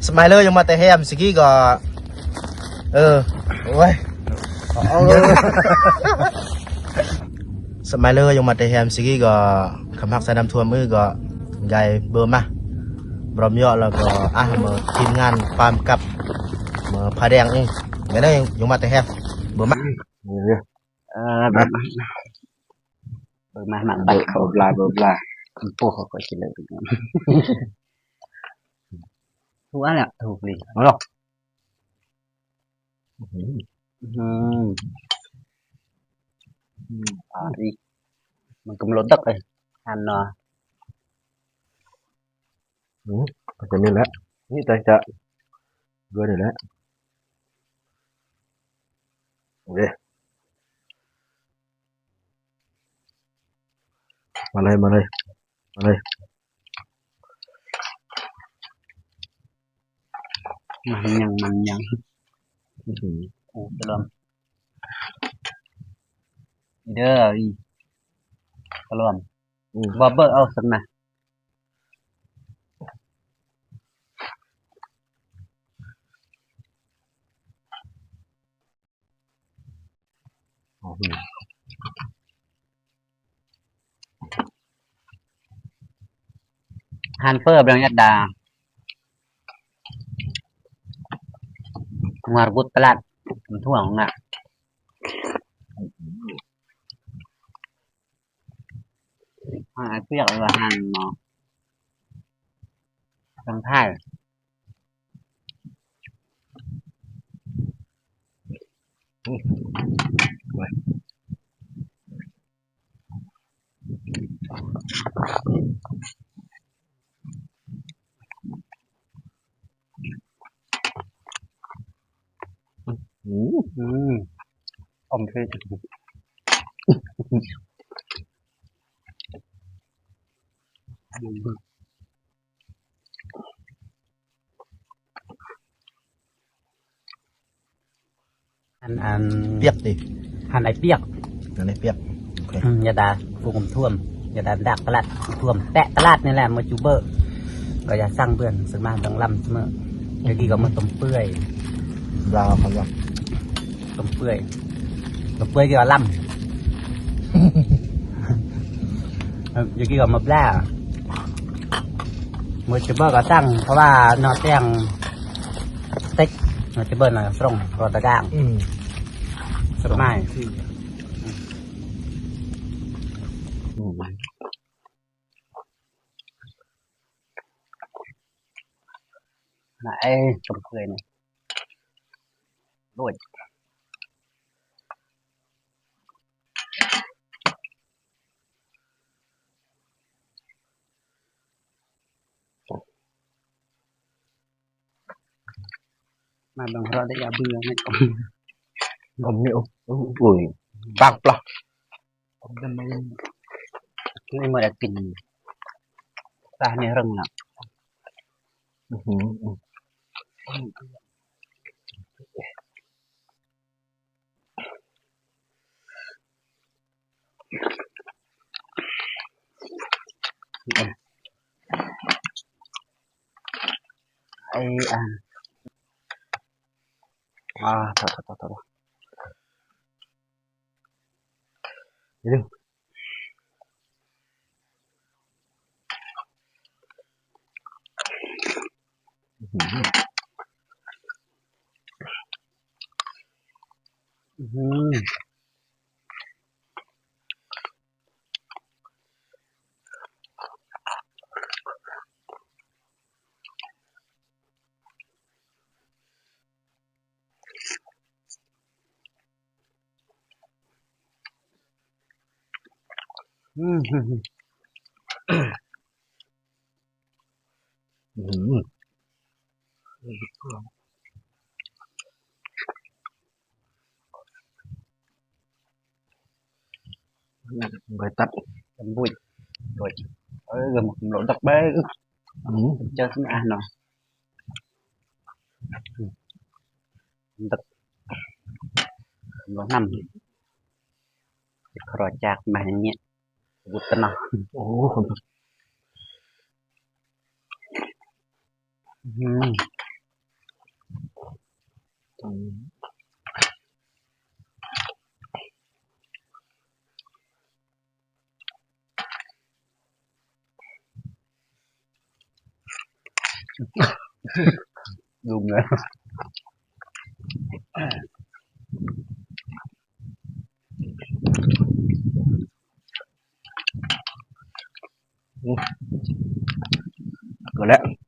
ສະໄມເລີ ຍົງມາແຕ່ແຮມ ສະກີກໍ ເອີ ໂອ້ຍ ສະໄມເລີ ຍົງມາແຕ່ແຮມ ສະກີກໍ ຄຳຮັກສາຍນ້ຳຖ້ວມ ເອີ ກໍ ໄດ້ເບີມາ ບຣອມເຍາະ ແລ້ວກໍ ອ່ະ ມາທີມງານປາມກັບ ມາຜ້າແດງ ເອີ ໄດ້ ຍົງມາແຕ່ແຮມ ເບີມາ ເອີ ແບບ ເບີມາ ມາ ເບີບລາ ເບີບລາ ໂອ້ ເຂົາກໍຊິເລີຍ ຖືກອັນແຫຼະ ຖືກລີ ເອົາເນາະ ອືມ ອືມ ອືມ ອາ ອີ ມັນກໍບໍ່ລົດດັກເອີຍ ຫັ້ນເນາະ ອືມ ກໍນີ້ແຫຼະ ນີ້ແຕ່ຈະ ດ້ວຍນີ້ແຫຼະ ໂອເຄ ມາເລີຍ ມາເລີຍ ມາເລີຍ ມັນຍັງ ມັນຍັງ ອື ໂອ້ ຕະຫຼອມ ເດີ ຕະຫຼອມ ອື ບໍ່ເບີເອົາຊັ້ນນະ. ຮ້ານເຝີເບິ່ງ ຍາດດາ ຫົວກຸດຕະຫຼາດ ມັນທົ່ວຂອງນະ ຮ້ານອ້າຍປຽກ ຫຼືວ່າຮ້ານໝໍ ທາງທ້າຍ. ອືມ ອືມ ອອມເຜັດ ອັນ ອັນ ປຽກຕິ ຫັ້ນໄອ້ປຽກ ອັນນີ້ປຽກ ໂອເຄ ອືມ ຢ່າດ່າ ຜູ້ກຳທ່ວມ ຢ່າດ່າດັກຕະຫຼາດ ທ່ວມແຕະຕະຫຼາດນີ້ແຫຼະ ມາຈູເບີ ກໍຢ່າສັ່ງເບື່ອນ ສ່ວນມາກຕ້ອງລຳສະເໝີ ແລ້ວກີ້ກໍມາຕົ້ມເປື່ອຍ ລາວເຂົາວ່າ ຕົ້ມເປື່ອຍ ຕົ້ມເປື່ອຍກີ້ກໍລຳ ແລ້ວກີ້ກໍມາແບລ ມື້ຈະເບີກໍສັ່ງ ເພາະວ່ານອກແຕ່ງສະເຕັກ ມື້ຈະເບີນະສົ່ງໂຕຕະກາງ ອືມ ສະໄໝ ອືມ ນະ ເອີ ຕົ້ມເປື່ອຍນີ້ ໂອ້ຍ ມາເບິ່ງເຮົາໄດ້ຢ່າເບື່ອແມ່ນ ອມນີ້ ໂອ້ ໂອ້ຍ ປາກປະ ນີ້ບໍ່ໄດ້ກິນ ຕານີ້ເຮິງລະ ອື ໄອ້ ອາ ອາ ໂທດ ໂທດ ໂທດ ໂທດ. ອືມ ອືມ ໄປຕັດ ຕຳບຸຍ ໂດຍ ເອີ ມັນລົງດັກໄປ ອືມ ເຈົ້າສະມາເນາະ ດັກ ລອງນຳ ຄຣອຈາກມາເຮັດເນຍ ບຸດຕະນະ ໂອ້ ອືມ. ລຸມແລ້ວ ກໍແລ້ວ.